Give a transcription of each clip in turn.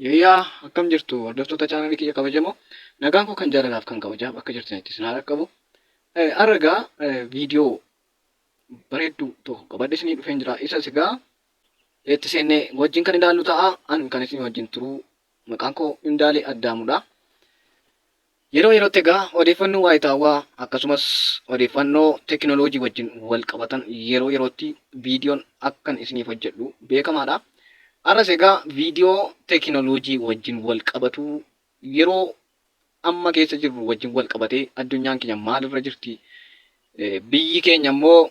Yooyyaa akkam jirtu hordoftoota chaanalii kiyya kabajamoo nagaan koo kan jaalalaaf kan kabajaa bakka jirtanitti isin haa dhaqqabu. Har'a egaa viidiyoo bareedduu tokko qabadhe isinii dhufeen jira. Isas egaa itti seennee wajjin kan ilaallu ta'a. An kan isin wajjin turu maqaan koo Indaalee Addaamudha. Yeroo yerootti egaa odeeffannoo waayitaawaa akkasumas odeeffannoo teekinooloojii wajjin wal qabatan yeroo yerootti viidiyoon akkan isiniif hojjedhu beekamaadha. Har'as egaa viidiyoo teekinooloojii wajjin wal qabatu yeroo amma keessa jirru wajjin wal qabatee addunyaan keenya maalirra jirti, biyyi keenya immoo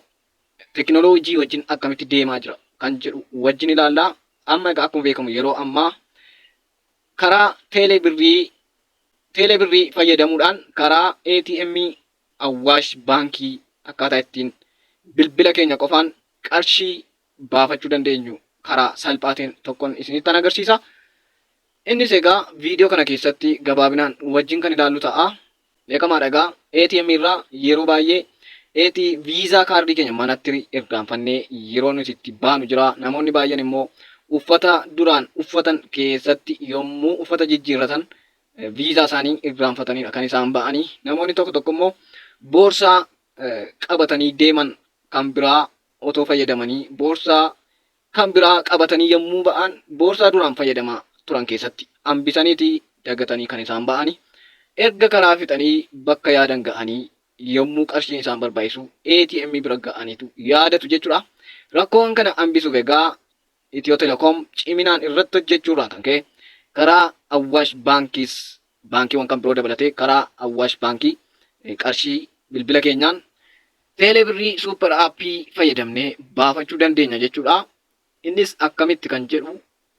teekinooloojii wajjin akkamitti deemaa jira kan jedhu wajjin ilaalla. Amma egaa akkuma beekamu yeroo ammaa karaa teelee birrii Teelee Birrii fayyadamuudhaan karaa ATM Awaash Baankii akkaataa ittiin bilbila keenya qofaan qarshii baafachuu dandeenyu karaa salphaa ta'een tokkon isinittan agarsiisa. Innis egaa viidiyoo kana keessatti gabaabinaan wajjin kan ilaallu ta'a. Beekamaadha egaa ATM irraa yeroo baay'ee AT viizaa kaardii keenya manatti irraanfannee yeroo nuti itti baanu jira. Namoonni baay'een immoo uffata duraan uffatan keessatti yommuu uffata jijjiirratan viizaa isaanii irraanfataniidha kan isaan ba'anii. Namoonni tokko tokko immoo boorsaa qabatanii deeman kan biraa otoo fayyadamanii boorsaa kan biraa qabatanii yommuu ba'an boorsaa duraan fayyadamaa turan keessatti hambisaniiti dagatanii kan isaan ba'ani. Erga karaa fixanii bakka yaadan ga'anii yommuu qarshiin isaan barbaachisu ATM bira ga'aniitu yaadatu jechuudha. Rakkoon kana hambisuuf egaa Itiyoo Telekoom ciminaan irratti hojjechuurraan kan ka'e karaa Awwaash Baankiis baankiiwwan kan biroo dabalatee karaa Awwaash Baankii qarshii bilbila keenyaan Teelee Birrii Suuppar Aappii fayyadamnee baafachuu dandeenya jechuudha. Innis akkamitti kan jedhu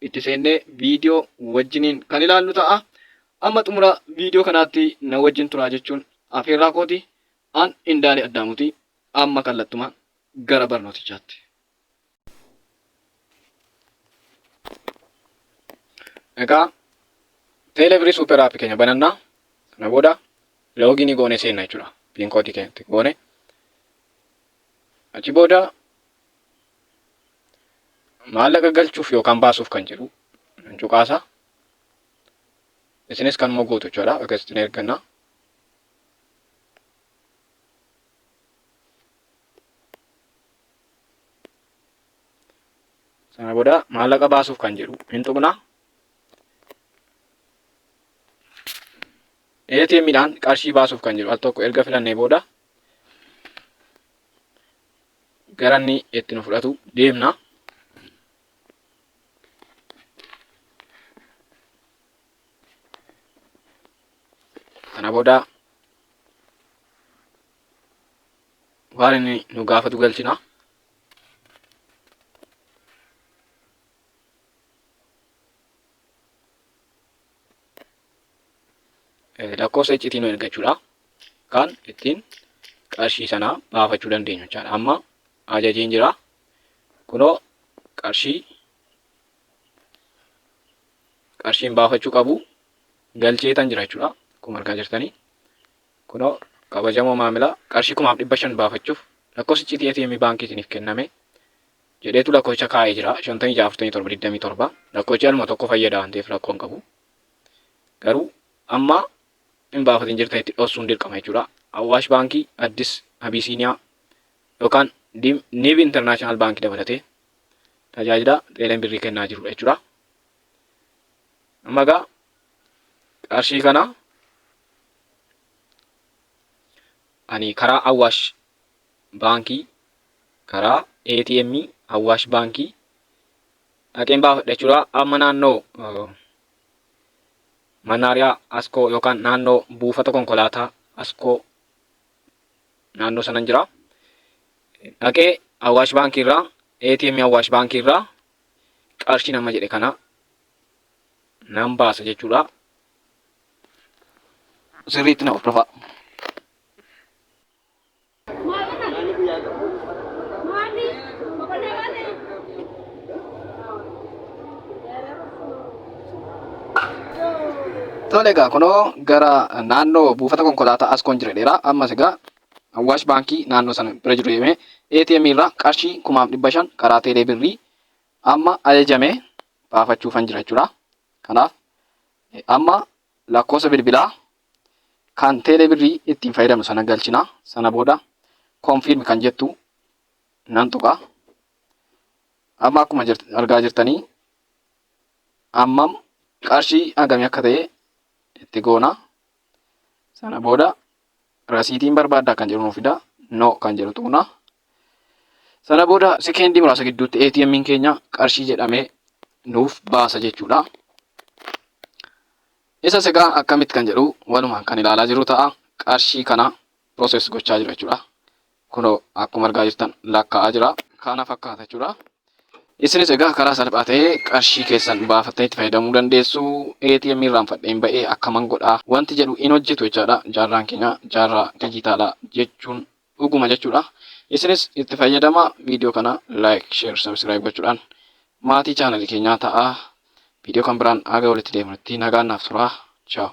itti seennee viidiyoo wajjiniin kan ilaallu ta'a. Amma xumura viidiyoo kanaatti na wajjin turaa jechuun afeerraa kooti. An Indaalee Addaamuuti. Amma kallattumaan gara barnootichaatti. Egaa Teelebirrii Suuper App keenya banannaa. Sana booda looginii goonee seenna jechuudha. Piin koodii keenyatti goone. Achi booda maallaqa galchuuf yookaan baasuuf kan jedhu nan cuqaasa. Isinis kanuma gootu jechuudha. Akkasitti ni erganna. Sana booda maallaqa baasuuf kan jedhu hin tuqna. ATM dhaan qarshii baasuuf kan jedhu al tokko erga filannee booda gara inni itti nu fudhatu deemna. Sana booda waan inni nu gaafatu galchina. Lakkoofsa iccitii nu ergachuudha. Kan ittiin qarshii sana baafachuu dandeenyu jechaadha. Amma ajajeen jira. Kunoo qarshii qarshiin baafachuu qabu galcheetan jira jechuudha. Akkuma argaa jirtanii. Kunoo kabajamoo maamila qarshii 5,500 baafachuuf lakkoofsi icciitii ATM baankii isiniif kenname jedheetu lakkoofsicha kaa'ee jira. 56 47 27 lakkoofsichi aluma tokko fayyada waan ta'eef rakkoo hin qabu. Garuu amma hin baafatin jirtanitti dhossuun dirqama jechuudha. Awaash Baankii, Addis Abisiiniyaa yookaan Nib International Baankii dabalatee tajaajila teeleen birrii kennaa jirudha jechuudha. Amma egaa qarshii kana ani karaa Awaash Baankii karaa ATM Awaash Baankii dhaqeen baafadha jechuudha. Amma naannoo mannaariyaa Askoo yookaan naannoo buufata konkolaataa Askoo naannoo sanan jira. Dhaqee Awaash Baankii irraa ATM Awaash Baankii irraa qarshii nama jedhe kana nan baasa jechuudha. Sirriitti na hordofaa. Tole egaa kunoo gara naannoo buufata konkolaataa Askoon jira dheeraa ammas egaa Awaash baankii naannoo sana bira jiru deemee ATM irraa qarshii 5,500 karaa teelee birrii amma ajajame baafachuufan jira jechuudha. Kanaaf amma lakkoofsa bilbilaa kan teelee birrii ittiin fayyadamnu sana galchina. Sana booda confirm kan jettu nan tuqa. Amma akkuma argaa jirtanii ammam qarshii hangamii akka ta'e itti goona. Sana booda rasiitiin barbaaddaa kan jedhu nuuf fida. No kan jedhu tuqna. Sana booda sekeendii muraasa gidduutti ATM'n keenya qarshii jedhamee nuuf baasa jechuudha. Isas egaa akkamitti kan jedhu walumaan kan ilaalaa jirru ta'a. Qarshii kana process gochaa jira jechuudha. Kunoo akkuma argaa jirtan lakkaa'aa jira. Kana fakkaata jechuudha. Isinis egaa karaa salphaa ta'ee qarshii keessan baafattanii itti fayyadamuu dandeessu. ATM irraanfadheen ba'ee akkaman godhaa wanti jedhu hin hojjetu jechaadha. Jaarraan keenya jaarraa dijitaalaa jechuun dhuguma jechuudha. Isinis itti fayyadamaa viidiyoo kana like, share, subscribe gochuudhaan maatii chaanalii keenyaa ta'aa. Viidiyoo kan biraan haga walitti deemnutti nagaan naaf turaa. Ciao.